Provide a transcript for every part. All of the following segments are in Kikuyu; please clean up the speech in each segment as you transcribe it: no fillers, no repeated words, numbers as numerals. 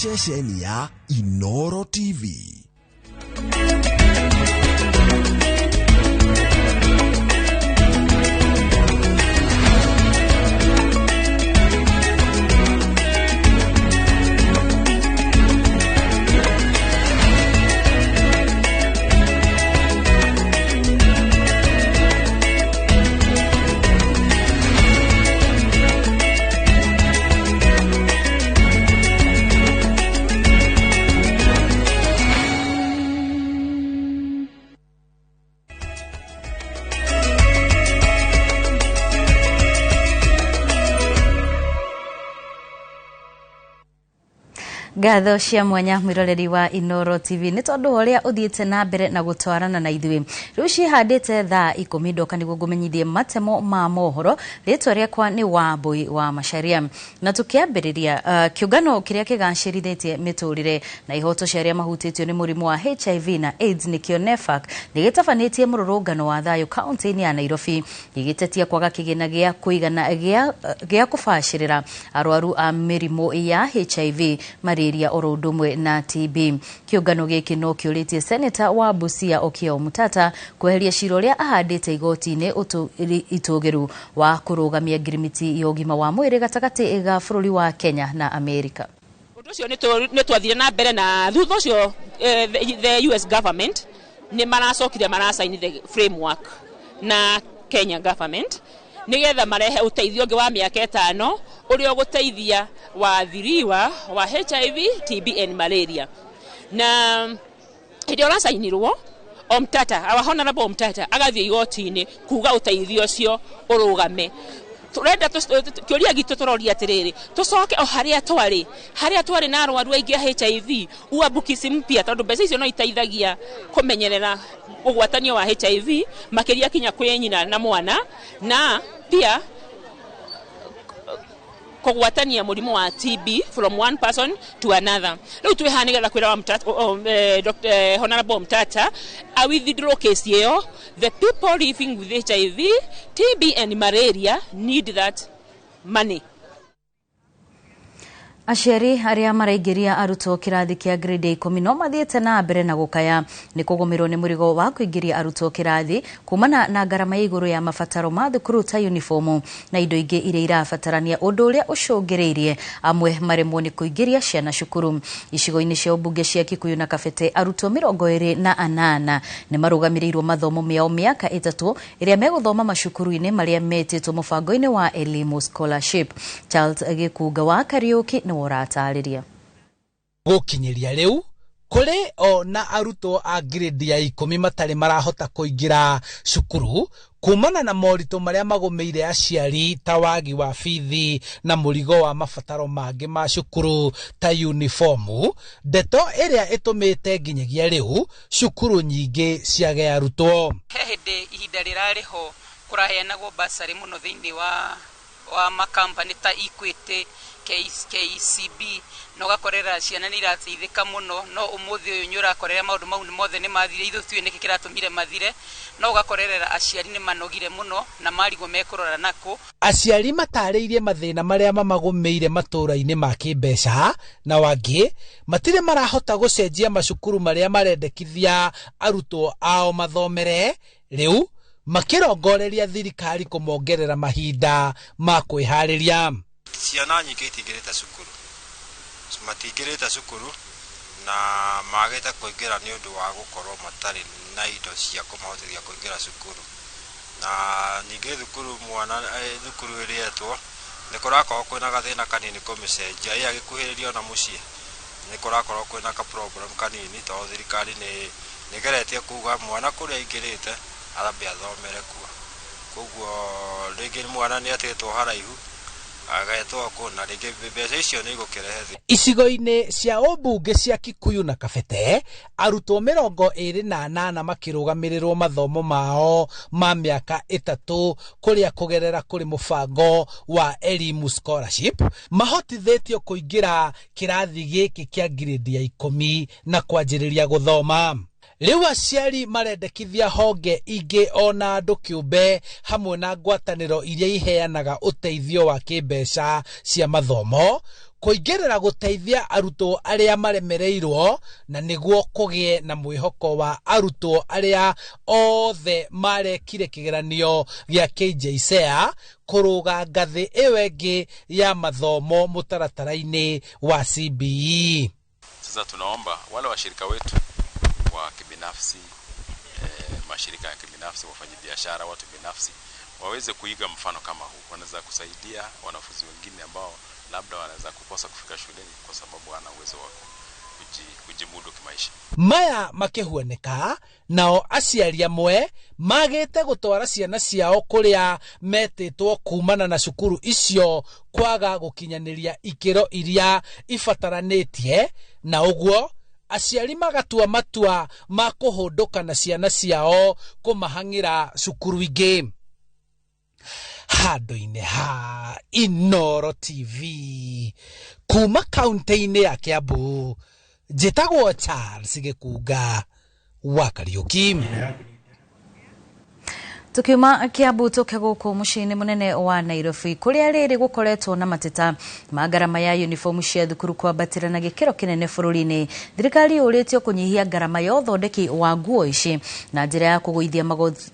Ceceni ya Inoro TV. Ngatho cia mwanya mwiroreri wa Inoro TV nĩ tondũ wa ũrĩa ũthiĩte na mbere na gũtwarana na ithuĩ. Rĩu cihandĩte thaa 10 ndoka nĩguo ngũmenyithie matemo ma mohoro. Rĩtwa rĩakwa nĩ Wambui wa Macharia. Na tũkĩambĩrĩria kĩũngano kĩrĩa kĩgacĩrithĩtie mĩtũrĩre na ihoto cia arĩa mahutĩtio nĩ mũrimũ wa HIV na AIDS nĩkĩo NEPHAK nĩ gĩtabanĩtie mũrũrũngano wa thayũ kaunti-inĩ ya Nairobi gĩgĩtetia kwaga kĩgĩna gĩa kũigana gĩa kũbacĩrĩra arwaru a mĩrimũ ya HIV, malaria oro ũndũ ũmwe na TB. Kĩũngano gĩkĩ no kĩũrĩtie Seneta wa Busia Okiya Omtatah kweheria cira ũrĩa ahandĩte igoti-inĩ itũgĩru wa kũrũgamia ngirimiti ya ũgima wa mwĩrĩ gatagatĩ ga bũrũri wa Kenya na Amerika. Ũndũ ũcio nĩ twathire na mbere na thutha ũcio the US government nĩ maracokire maracaini the framework na Kenya government nigetha marehe ũteithio ũngĩ wa mĩaka 5 ũrĩa ũgũteithia wathiriwa wa HIV, TB and malaria. Na hĩndĩ ũracainirwo Omtatah, our honorable Omtatah agathiĩ igoti-inĩ kuga ũteithio ũcio ũrũgame. Turenda kĩũria gitũ tũroria atĩrĩrĩ, tũcoke o harĩa twarĩ, harĩa twarĩ na arwaru aingĩ a HIV, uambukizi mpya, tondũ mbeca icio no iteithagia kũmenyerera ũgwatanio wa HIV makĩria kinya kwĩ nyina na mwana, na pia kũgwatania mũrimũ wa TB from one person to another. Rĩu twĩ haha nĩgetha kwĩra Dr. Honorable Omtatah a withdraw case ĩyo. The people living with HIV, TB and malaria need that money. Aciari arĩa maraingĩria arutwo kĩrathi kĩa grade 10 no mathiĩte na mbere na gũkaya nĩ kũgũmĩrwo nĩ mũrigo wa kũingĩria arutwo kĩrathi kumana na ngarama ya igũrũ ya mabataro ma thukuru ta uniformu na indo ingĩ iria irabatarania, ũndũ ũrĩa ũcũngĩrĩirie amwe maremwo nĩ kũingĩria ciana cukuru. Icigo-inĩ cia ũmbunge cia Kikuyu na Kabete arutwo 28 nĩ marũgamĩrĩirwo mathomo mao mĩaka 3 ĩrĩa megũthoma macukuru-inĩ marĩa metĩtwo mũbango-inĩ wa Elimu Scholarship. Charles Gĩkunga wa Kariũki nĩ ũratarĩria. Gũkinyĩria rĩu kũrĩ o na arutwo a grade ya 10 matarĩ marahota kũingĩra cukuru kumana na moritũ marĩa magũmĩire aciari ta wagi wa bithi na mũrigo wa mabataro mangĩ ma cukuru ta uniformu, ndeto ĩrĩa ĩtũmĩte nginyagia rĩu cukuru nyingĩ ciage arutwo. He hĩndĩ ihinda rĩrarĩho kũraheanagwo basarĩ mũno thĩinĩ wa makampani ta Equity, KCB, na ũgakorera ciana nĩ irateithĩka mũno, no ũmũthĩ ũyũ nĩ ũrakorera maũndũ mau mothe nĩ mathire, ithuĩ tũtiũĩ nĩkĩ kĩratũmire mathire, no ũgakorerera aciari nĩ manogire mũno na marigwo mekũrora nakũ. Aciari matarĩirie mathĩna marĩa mamagũmĩire matũũra-inĩ ma kĩmbeca, na wangĩ matirĩ marahota gũcenjia macukuru marĩa marendekithia arutwo ao mathomere, rĩu makĩrongoreria thirikari kũmongerera mahinda ma kwĩharĩria. Ciana nyingĩ itingĩrĩte cukuru, matingĩrĩte cukuru na magĩte kũingĩra nĩ ũndũ wa gũkorwo matarĩ na indo cia kũmahotithia kũingĩra cukuru. Na ningĩ thukuru mwana thukuru ĩrĩetwo nĩ kũrakorwo kwĩna gathĩna kanini kũmĩcenjia, ĩ agĩkuhĩrĩria ona mũciĩ nĩ kũrakorwo kwĩna ka problem kanini tondũ thirikari nĩ ĩgeretie kuga mwana kũrĩa aingĩrĩte arambe athomere kuo, koguo rĩngĩ mwana nĩ atigĩtwo haraihu agetwo kũ na rĩngĩ mbeca icio nĩ igũkĩrehe thĩna. Icigo-inĩ cia ũmbunge cia Kikuyu na Kabete arutwo 28 makĩrũgamĩrĩrwo mathomo mao ma mĩaka 3 kũrĩa kũgerera kũrĩ mũbango wa Elimu Scholarship mahotithĩtio kũingĩra kĩrathi gĩkĩ kĩa grade ya 10 na kwanjĩrĩria gũthoma. Rĩu aciari marendekithia honge ingĩ ona andũ kĩũmbe hamwe na ngwatanĩro iria iheanaga ũteithio wa kĩmbeca cia mathomo Kũingĩrĩra gũteithia arutwo arĩa maremereirwo na nĩguo kũgĩe na mwĩhoko wa arutwo arĩa othe marekire kĩgeranio gĩa KJSEA kũrũga ngathĩ ĩyo ĩngĩ ya mathomo mũtaratara-inĩ wa CBE. Sasa tunaomba wale washirika wetu wa kibinafsi, mashirika ya kibinafsi, wafanyabiashara, watu binafsi waweze kuiga mfano kama huu. Wanaweza kusaidia wanafunzi wengine ambao labda wanaweza kukosa kufika shuleni kwa sababu hawana uwezo wa kujimudu kimaisha. Maya makĩhuanĩka nao aciari amwe magĩte gũtwara ciana ciao kũrĩa metĩtwo kumana na cukuru icio kwaga gũkinyanĩria ikĩro iria ibataranĩtie, na ũguo aciari magatua matua ma kũhũndũka na ciana ciao kũmahang'ĩra cukuru ingĩ. Handũ-inĩ ha Inooro TV kuma kaunti-inĩ ya Kiambu, njĩtagwo Charles Gĩkunga wa Kariũki. Tukiuma Kiambu tuke gũkũ mũciĩ-inĩ mũnene wa Nairobi kũrĩa rĩrĩ gũkoretwo na mateta ma ngarama ya uniform cia thukuru kwambatĩra na gĩkĩro kĩnene bũrũri-inĩ. Thirikari yũrĩtio kũnyihia ngarama ya ũthondeki wa nguo ici na njĩra ya kũgũithia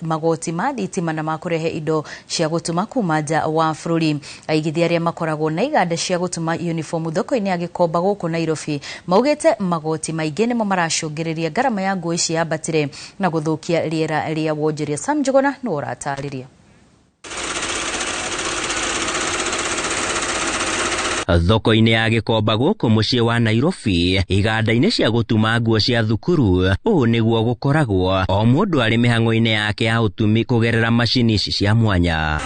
magoti ma thitima na ma kũrehe indo cia gũtuma kuma nja wa bũrũri. Aigithia arĩa makoragwo na iganda cia gũtuma uniform thoko-inĩ ya Gĩkomba gũkũ Nairobi maugĩte magoti maingĩ nĩmo maracũngĩrĩria ngarama ya nguo ici yambatĩre na gũthũkia rĩera rĩa wonjoria. Sam Njuguna nĩwe ũratarĩria. Thoko-inĩ ya Gĩkomba gũkũ mũciĩ wa Nairobi, iganda-inĩ cia gũtuma nguo cia thukuru, ũũ nĩguo gũkoragwo o mũndũ arĩ mĩhang'o-inĩ yake ya ũtumi kũgerera macini ici cia mwanya.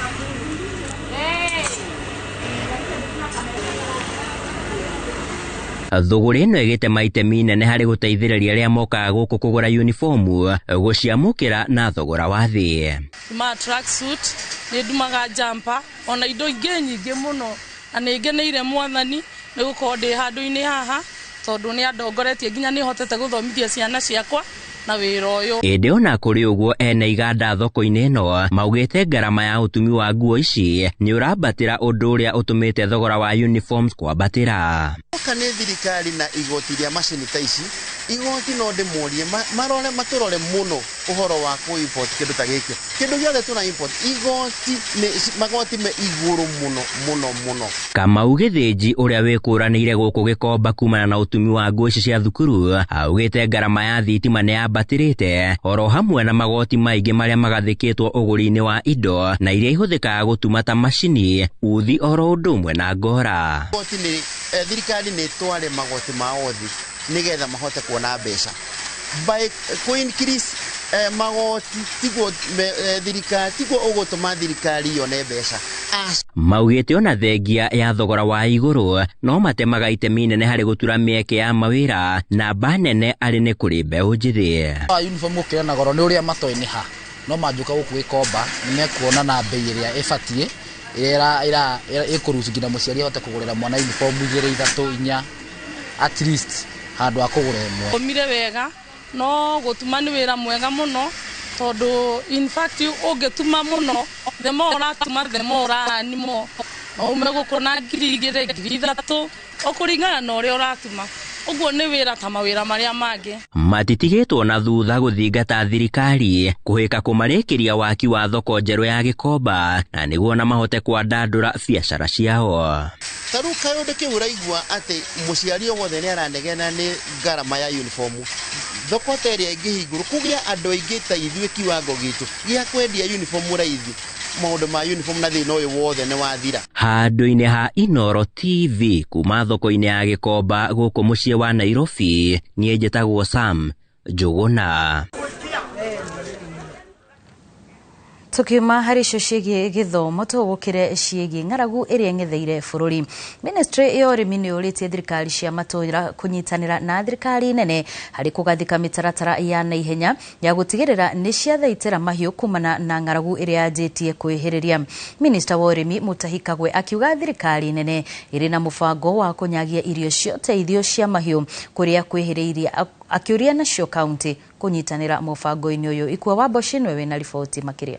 Thũgũrĩ ĩno ĩgĩtema itemi inene harĩ gũteithĩrĩria arĩa mokaga gũkũ kũgũra uniformu gũciamũkĩra na thogora wa thĩ. Ndumaga tracksuit, nĩ ndumaga jumper, ona indo ingĩ nyingĩ mũno, na nĩ ngeneire Mwathani nĩ gũkorwo ndĩ handũ-inĩ haha tondũ nĩ andongoretie nginya nĩ hotete gũthomithia ciana ciakwa na wĩra ũyũ. Ĩndĩ ona kũrĩ ũguo, ene iganda thoko-inĩ ĩno maugĩte ngarama ya ũtumi wa nguo ici nĩ ũrambatĩra, ũndũ ũrĩa ũtũmĩte thogora wa uniforms kwambatĩra. Oka nĩ thirikari na igoti rĩa macini ta ici, igoti no ndĩmorie marore matũrore mũno ũhoro wa kũ import kĩndũ ta gĩkĩ. Kĩndũ gĩothe tũra import, igoti nĩ magoti me igũrũ mũno mũno mũno. Kamau Gĩthĩnji ũrĩa wĩkũranĩire gũkũ Gĩkomba kumana na ũtumi wa nguo ici cia thukuru augĩte ngarama ya thitima nĩ yambatĩrĩte oro hamwe na magoti maingĩ marĩa magathĩkĩtwo ũgũri-inĩ wa indo na iria ihũthĩkaga gũtuma ta macini, uthi oro ũndũ ũmwe na ngora. Igoti nĩ thirikari nĩ ĩtware magoti ma othi nĩgetha mahote kuona mbeca. By kũ increase magoti tiguo thirikari tiguo ũgũtũma thirikari yone mbeca. Maugĩte ona thengia ya thogora wa igũrũ no matemaga itemi inene harĩ gũtura mĩeke ya mawĩra namba nene arĩ nĩ kũrĩ mbeũ njĩthĩ. Uniform gũkĩra na goro nĩ ũrĩa matoĩ nĩ ha, no manjũka gũkũ Gĩkomba nĩ mekuona na mbei ĩrĩa ĩbatiĩ ĩrĩa ĩkũruhusu nginya mũciari ahote kũgũrĩra mwana uniform 2, 3, 4 at least handũ ha kũgũra ĩmwe. Ũmire wega no gũtuma nĩ wĩra mwega mũno tondũ in fact ũngĩtuma mũno the more ũratuma the more ũra more no ume gũkũ na 2,000 3,000 ũkũringana na ũrĩa ũratuma. Ũguo nĩ wĩra ta mawĩra marĩa mangĩ. Matitigĩtwo na thutha gũthingata thirikari kũhĩka kũmarĩkĩria waki wa thoko njerũ ya Gĩkomba na nĩguo na mahote kwandandũra biacara ciao. Ta rĩu kaũndũ kĩu ũraigua atĩ mũciari o wothe nĩ aranegena nĩ ngarama ya uniform. Thoko ta ĩrĩa ĩngĩhingũrwo kũgĩa andũ aingĩ ta ithuĩ kiwango gitũ gĩa kwendia uniform raithi, maũndũ ma uniform na thĩna ũyũ wothe nĩ wathira. Handũ-inĩ ha Inooro TV kuma thoko-inĩ ya Gĩkomba gũkũ mũciĩ wa Nairobi, niĩ njĩtagwo Sam Njuguna. Tukiuma harĩ icio ciĩgiĩ gĩthomo tũgũkĩre ciĩgiĩ ng'aragu ĩrĩa ĩng'etheire bũrũri. Ministry ya ũrĩmi nĩ yũrĩtie thirikari cia matũũra kũnyitanĩra na thirikari nene harĩ kũgathĩka mĩtaratara ya naihenya ya gũtigĩrĩra nĩ ciathaitĩra mahiũ kumana na ng'aragu ĩrĩa yanjĩtie kwĩhĩrĩria. Minista wa ũrĩmi Mutahi Kagwe akiuga thirikari nene ĩrĩ na mũbango wa kũnyagia irio cia ũteithio cia mahiũ kũrĩa kwĩhĩrĩirie, akĩũria nacio kaunti kũnyitanĩra mũbango-inĩ ũyũ. Ikua wa Mboci nĩwe wĩna riboti makĩria.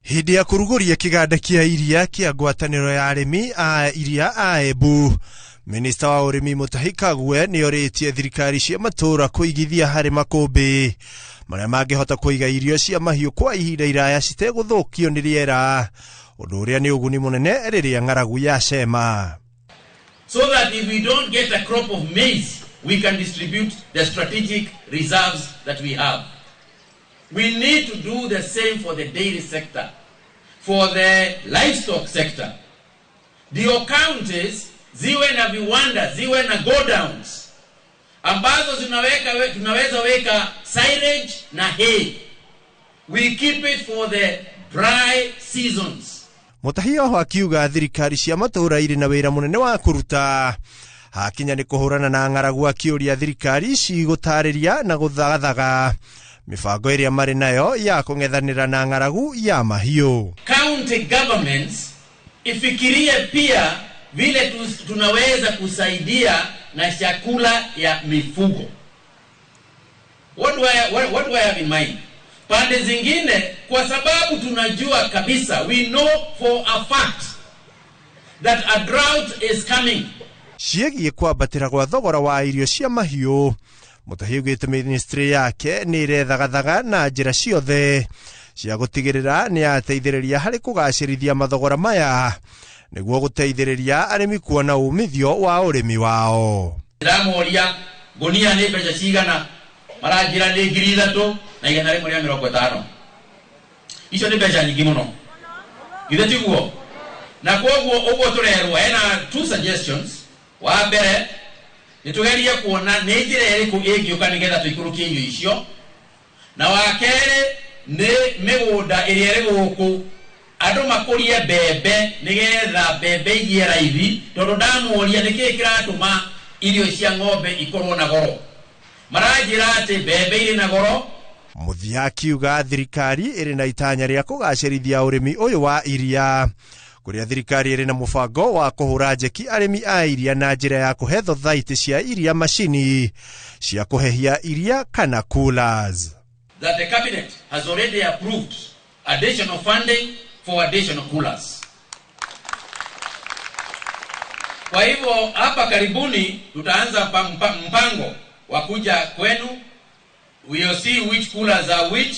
Hĩndĩ ya kũrugũria kĩganda kĩa iria kĩa ngwatanĩro ya arĩmi a iria a Embu, Minista wa ũrĩmi Mutahi Kagwe nĩ orĩtie thirikari cia matũũra kũigithia harĩ makũmbĩ marĩa mangĩhota kũiga irio cia mahiũ kwa ihinda iraya citegũthũkio nĩ rĩera, ũndũ ũrĩa nĩ ũguni mũnene rĩrĩa ng'aragu yacema. So that if we don't get a crop of maize, we can distribute the strategic reserves that we have. We need to do the same for the dairy sector, for the livestock sector. Ndio counties ziwe na viwanda, ziwe na godowns ambazo tunaweza weka silage na hay. We keep it for the dry seasons. Mutahi oho akiuga thirikari cia matũũra irĩ na wĩra mũnene wa kũruta hakinya nĩ kũhũrana na ng'aragu, akĩũria thirikari ici gũtarĩria na gũthagathaga mĩbango ĩrĩa marĩ nayo ya kũng'ethanĩra na ng'aragu ya mahiũ. County governments ifikirie pia vile tunaweza kusaidia na chakula ya mifugo. What do I have in mind? Pande zingine, kwa sababu tunajua kabisa, we know for a fact that a drought is coming. Ciĩgiĩ kwambatĩra gwa thogora wa irio cia mahiũ, Mutahi augĩte ministry yake nĩ ĩrethagathaga na njĩra ciothe cia gũtigĩrĩra nĩ yateithĩrĩria harĩ kũgacĩrithia mathogora maya nĩguo gũteithĩrĩria arĩmi kuona umithio wa ũrĩmi wao. Ndĩramoria ngũnia nĩ mbeca cigana, maranjĩra nĩ 3,150. Icio nĩ mbeca nyingĩ mũno, githĩ tiguo? Na koguo ũguo tũrerwo hena two suggestions. Wa mbere nĩ tũgerie kuona nĩ njĩra ĩrĩkũ ĩngĩũka nĩgetha tũikũrũkie irio icio, na wa kerĩ nĩ mĩgũnda ĩrĩa ĩrĩ gũkũ andũ makũrie mbembe nĩgetha mbembe igĩe raithi, tondũ ndamoria nĩkĩĩ kĩratũma irio cia ng'ombe ikorwo na goro, maranjĩra atĩ mbembe irĩ na goro. Mũthia akiuga thirikari ĩrĩ na itanya rĩa kũgacĩrithia ũrĩmi ũyũ wa iria, kũrĩa thirikari ĩrĩ na mũbango wa kũhũra njeki arĩmi a iria na njĩra ya kũhe thothaitĩ cia iria macini cia kũhehia iria kana coolers. That the cabinet has already approved additional funding for additional coolers. Kwa hivyo hapa karibuni tutaanza mpango wa kuja kwenu. We will see which coolers are which,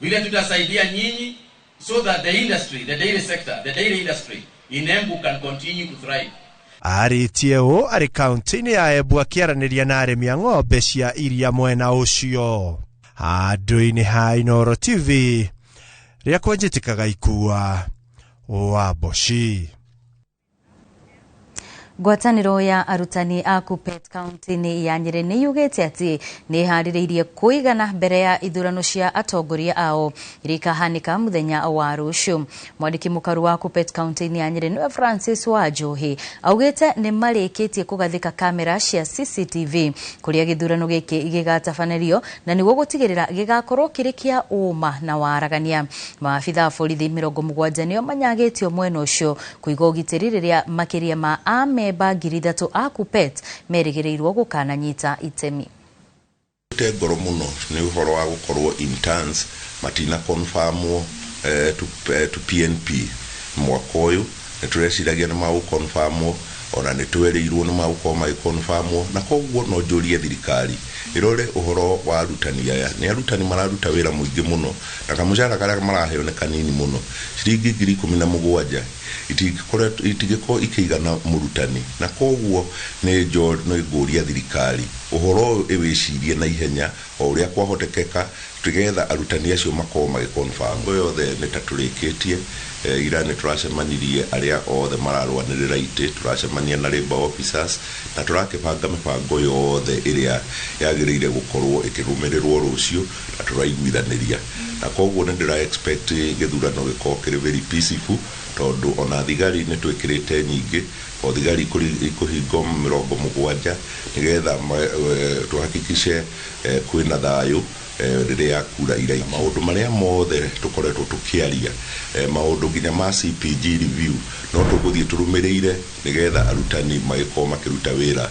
vile tutasaidia nyinyi so that the industry, the dairy sector, the dairy industry in Embu can continue to thrive. Arĩtie ũũ arĩ kaunti-inĩ ya Embu akĩaranĩria na arĩmi a ng'ombe cia iria mwena ũcio. Handũ-inĩ ha Inooro TV rĩakwa njĩtĩkaga ikua wa Mboci. Ngwatanĩro ya arutani a Kuppet kaunti-inĩ ya Nyĩrĩ nĩ yugĩte atĩ nĩ ĩharĩrĩirie kũigana mbere ya ithurano cia atongoria ao iria ikahanĩka mũthenya wa rũciũ. Mwandĩki mũkaru wa Kuppet kaunti-inĩ ya Nyĩrĩ nĩwe Francis Wanjohi augĩte nĩ marĩkĩtie kũgathĩka kamera cia CCTV kũrĩa gĩthurano gĩkĩ gĩgatabanĩrio na nĩguo gũtigĩrĩra gĩgakorwo kĩrĩ kĩa ũma na waragania. Maabitha a borithi 70 nĩo manyagĩtio mwena ũcio kũiga ũgitĩri rĩrĩa makĩria ma amemba 3,000 a Kuppet merĩgĩrĩirwo gũkananyita itemi. Te ngoro mũno nĩ ũhoro wa gũkorwo interns matina confirmwo to PNP mwaka ũyũ. Nĩ tũreciragia nĩ magũconfirmwo, ona nĩ twerĩirwo nĩ magũkorwo magĩconfirmwo, na koguo no njũrie thirikari ĩrore ũhoro wa arutani aya. Nĩ arutani mararuta wĩra mũingĩ mũno na kamũcara karĩa maraheo nĩ kanini mũno, ciringi 17,000 itingĩkorwo ikĩigana mũrutani, na koguo nĩ ngũria thirikari ũhoro ũyũ ĩwĩcirie na ihenya o ũrĩa kwahotekeka tũgetha arutani acio makorwo magĩconfirm. Yothe nĩ ta tũrĩkĩtie. Ira nĩ tũracemanirie arĩa othe mararũanĩrĩra itĩ, tũracemania na labor officers na tũrakĩbanga mĩbango yothe ĩrĩa yagĩrĩire gũkorwo ĩkĩrũmĩrĩrwo rũciũ na tũraiguithanĩria, na koguo nĩ ndĩra expect gĩthurano gĩkorwo kĩrĩ very peaceful, tondũ ona thigari nĩ twĩkĩrĩte nyingĩ, o thigari ikũhingo 70 nĩgetha tuhakikishe kwĩna thayũ rĩrĩa kura iraikio. Maũndũ marĩa mothe tũkoretwo tũkĩaria, maũndũ nginya ma CPG review no tũgũthiĩ tũrũmĩrĩire nĩgetha arutani magĩkorwo makĩruta wĩra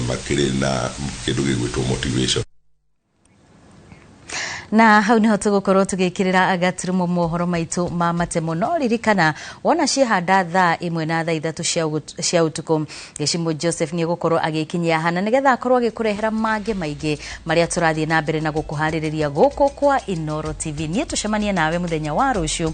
makĩrĩ na kĩndũ gĩgwĩtwo motivation. Na hau niho tũgũkorwo tũgĩkĩrĩra gaturumo mohoro maitũ ma matemo. No ririkana wona ciehanda thaa 1 na thaa 3 cia ũtukũ, Gĩcimũ Joseph nĩ egũkorwo agĩkinyia hana nĩgetha akorwo agĩkũrehera mangĩ maingĩ marĩa tũrathiĩ na mbere na gũkũharĩrĩria gũkũ kwa Inooro TV. Niĩ tũcemanie nawe mũthenya wa rũciũ.